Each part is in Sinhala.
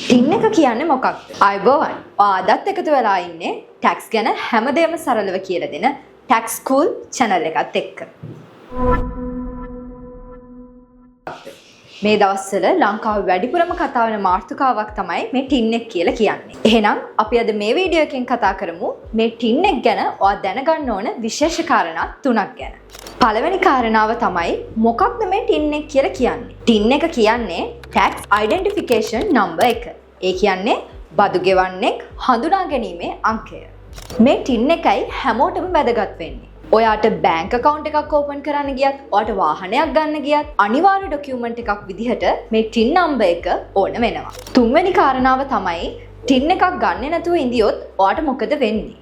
ටින් එක කියන්නේ මොකක්ද? ආයුබෝවන්. ඔයා අදත් එකතු වෙලා ඉන්නේ ටැක්ස් ගැන හැමදේම සරලව කියලා දෙන ටැක්ස් ස්කූල් චැනල් එකත් එක්ක. මේ දවස්වල ලංකාවේ වැඩිපුරම කතා වෙන මාතෘකාවක් තමයි මේ ටින් එක කියලා කියන්නේ. එහෙනම් අපි අද මේ වීඩියෝ එකෙන් කතා කරමු මේ ටින් එක ගැන ඔයා දැනගන්න ඕන විශේෂ කාරණා තුනක් ගැන. පළවෙනි කාරණාව තමයි මොකක්ද මේ ටින් එක කියලා කියන්නේ? ටින් එක කියන්නේ ටැක්ස් අයිඩෙන්ටිෆිකේෂන් නම්බර් එක. ඒ කියන්නේ බදු ගෙවන්නෙක් හඳුනා ගැනීමේ අංකය. මේ ටින් එකයි හැමෝටම වැදගත් වෙන්නේ. ඔයාට බැංක් ඇකවුන්ට් එකක් ඕපන් කරන්න ගියත්, ඔයාට වාහනයක් ගන්න ගියත් අනිවාර්ය ඩොකියුමන්ට් එකක් විදිහට මේ ටින් නම්බර් එක ඕන වෙනවා. තුන්වෙනි කාරණාව තමයි ටින් එකක් ගන්නෙ නැතුව ඉඳියොත් ඔයාට මොකද වෙන්නේ?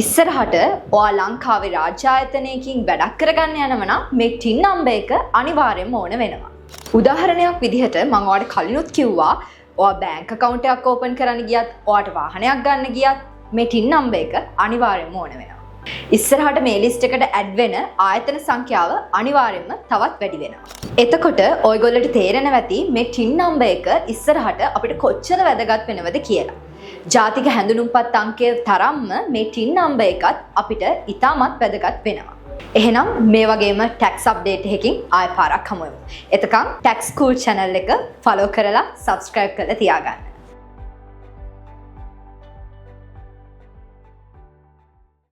ඉස්සරහට ඔයා ලංකාවේ රාජ්‍ය ආයතනයකින් වැඩක් කරගන්න යනවා නම් මේ ටින් නම්බර් එක අනිවාර්යයෙන්ම ඕන වෙනවා. උදාහරණයක් විදිහට මම ඔයාට කලිනුත් කිව්වා, ඔයා බැංක් ඇකවුන්ට් එකක් ඕපන් කරන්න ගියත්, ඔයාට වාහනයක් ගන්න ගියත් මේ ටින් නම්බර් එක අනිවාර්යයෙන්ම ඕන වෙනවා. ඉස්සරහට මේ ලිස්ට් එකට ඇඩ් වෙන ආයතන සංඛ්‍යාව අනිවාර්යයෙන්ම තවත් වැඩි වෙනවා. එතකොට ඔයගොල්ලන්ට තේරෙනවා ඇති මේ ටින් නම්බර් එක ඉස්සරහට අපිට කොච්චර වැදගත් වෙනවද කියලා. ජාතික හැඳුනුම්පත් අංකය තරම්ම මේ ටින් නම්බර් එකත් අපිට ඉතාමත් වැදගත් වෙනවා. එහෙනම් මේ වගේම ටැක්ස් අප්ඩේට් එකකින් ආය පාරක් හමු වෙමු. එතකන් ටැක්ස් ස්කූල් චැනල් එක ෆලෝ කරලා සබ්ස්ක්‍රයිබ් කරලා තියාගන්න.